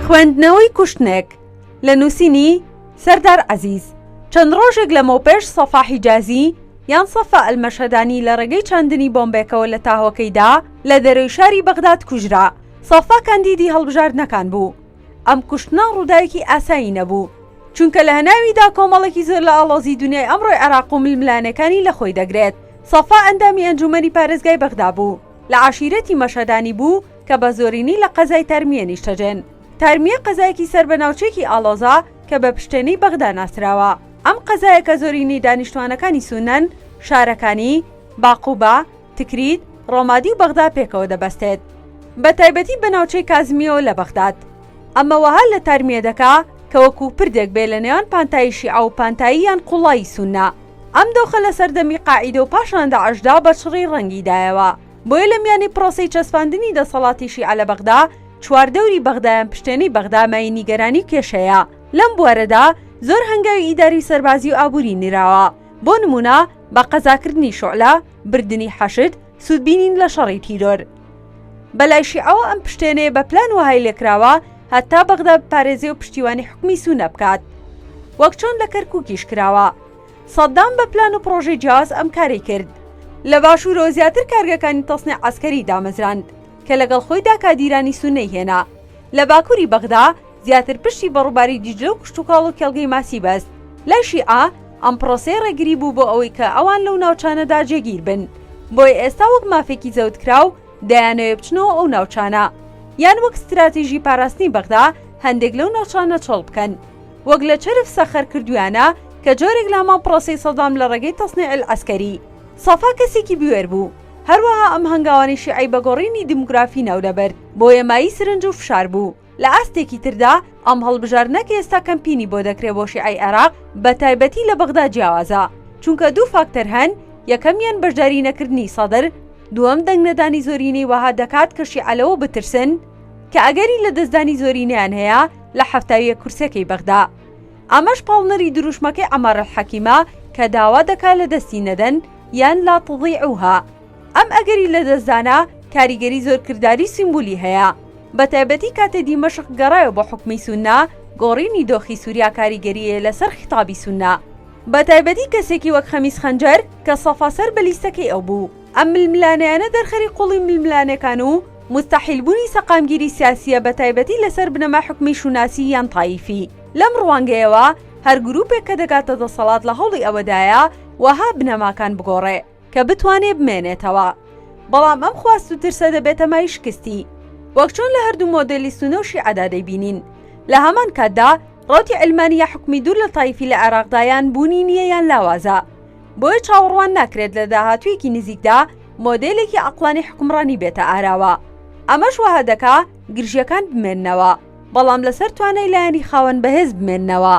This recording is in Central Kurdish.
خوێندنەوەی کوشتنێک لە نووسینی، سەردار عەزیز، چەند ڕۆژێک لەمەوپێش سەفا حیجازی یان سەفا ئەلمەشهەدانی لە ڕێگەی چاندنی بۆمبێکەوە لە تاهۆکەیدا لە دەرەوەی شاری بەغداد کوژرا. سەفا کاندیدی هەڵبژاردنەکان بوو. ئەم کوشتنە ڕووداوێکی ئاسایی نەبوو، چونکە لە هەناویدا کۆمەڵێکی زۆر لە ئاڵۆزی دونیای ئەمڕۆی عێراق و ململانێکانی لە خۆی دەگرێت. سەفا ئەندامی ئەنجوومەنی پارێزگای بەغدا بوو. لە عەشیرەتی مەشهەدانی بوو کە بە زۆرینەی لە قەزای تارمییە نیشتەجێن. تارمییە قەزایەکی سەر بە ناوچەیەکی ئاڵۆزە کە بە پشتێنەی بەغدا ناسراوە. ئەم قەزایە کە زۆرینەی دانیشتوانەکانی سوننەن، شارەکانی، باقوبە، تکریت، ڕۆمادی و بەغدا پێکەوە دەبەستێت. بە تایبەتی بە ناوچەی کازمییەوە لە بەغداد. ئەمە وەها لە تارمییە دەکا کە وەکوو پردێک بێ لە نێوان پانتایی شیعە و پانتایی یان قووڵایی سوننە. ئەم دۆخە لە سەردەمی قاعیدە و پاشان داعشدا بە چڕی ڕەنگی دایەوە. بۆیە لە میانی پرۆسەی چەسپاندنی دەسەڵاتی شیعە لە بەغدا، چواردەوری بەغدا یان پشتێنەی بەغدا مایەی نیگەرانی و کێشەیە. لەم بوارەدا زۆر هەنگاوی ئیداری و سەربازی و ئابووری نراوە. بۆ نموونە بە قەزاکردنی شوعلە، بردنی حەشد، سوودبینین لە شەڕی تیرۆر. بەلای شیعەوە ئەم پشتێنەیە بە پلان وەهای لێکراوە هەتا بەغدا بپارێزێ و پشتیوانی حوکمی سوننە بکات. وەک چۆن لە کەرکووکیش کراوە. سەدام بە پلان و پڕۆژەی جیاواز ئەم کارەی کرد. لە باشوورەوە زیاتر کارگەکانی تەسنیع عەسکەری دامەزراند کە لەگەڵ خۆیدا کادیرانی سوننەی هێنا. لە باکووری بەغدا زیاتر پشتی بە ڕووباری دیجلە و کشتوکاڵ و کێڵگەی ماسی بەست. لای شیعە ئەم پڕۆسەیە ڕێگری بوو بۆ ئەوەی کە ئەوان لەو ناوچانەدا جێگیر بن. بۆیە ئێستا وەک مافێکی زەوتکراو دەیانەوێ بچنەوە ئەو ناوچانە. یان وەک ستراتیژی پاراستنی بەغدا هەندێک لەو ناوچانە چۆڵ بکەن. وەک لە چەرف سەخەر کردویانە کە جۆرێک لە هەمان پڕۆسەی سەدام لە ڕێگەی تەسنیع العسکری. سەفا کەسێکی بوێر بوو. هەروەها ئەم هەنگاوانەی شیعەی بە گۆڕینی دیموگرافی ناودەبرد. بۆیە مایەی سرنج و فشار بوو. لە ئاستێکی تردا ئەم هەڵبژاردنە کە ئێستا کەمپینی بۆ دەکرێ بۆ شیعەی عێراق بە تایبەتی لە بەغدا جیاوازە. چونکە دوو فاکتەر هەن، یەکەمیان بەشداری نەکردنی سەدر، دووەم دەنگنەدانی زۆرینەی وەها دەکات کە شیعە لەوە بترسن کە ئەگەری لەدەستدانی زۆرینەیان هەیە لە 71 کورسیەکەی بەغدا. ئەمەش پاڵنەری دروشمەکەی عەمار الحەکیمە کە داوا دەکا لەدەستی نەدەن یان لا تضیعوها. ئەم ئەگەری لەدەستدانە کاریگەری زۆر کرداری سیمبولی هەیە. بەتایبەتی کاتێ دیمەشق گەڕایەوە بۆ حوکمی سوننە، گۆڕینی دۆخی سوریا کاریگەری هەیە لەسەر خیتابی سوننە. بەتایبەتی کەسێکی وەک خەمیس خەنجەر کە سەفا سەر بە لیستەکەی ئەو بوو. ئەم ململانێیانە دەرخەری قوڵی ململانێکان و موستەحیل بوونی سەقامگیری سیاسییە بەتایبەتی لەسەر بنەمای حوکمی شوناسی یان تایفی. لەم ڕوانگەیەوە هەر گروپێک کە دەگاتە دەسەڵات لە هەوڵی ئەوەدایە وەها بنەماکان بگۆڕێ کە بتوانێ بمێنێتەوە. بەڵام ئەم خواست و ترسە دەبێتە مای شکستی. وەک چۆن لە هەردوو مۆدێلی سوننە و شیعەدا دەیبینین. لە هەمان کاتدا ڕەوتی عیلمانی یا حوکمی دوور لە تایفی لە عێراقدا یان بوونی نییە یان لاوازە. بۆیە چاوەڕوان ناکرێت لە داهاتوویەکی نزیکدا مۆدێلێکی عەقڵانی حوکمڕانی بێتە ئاراوە. ئەمەش وەها دەکا گرژییەکان بمێننەوە، بەڵام لەسەر توانای لایەنی خاوەن بەهێز بمێننەوە.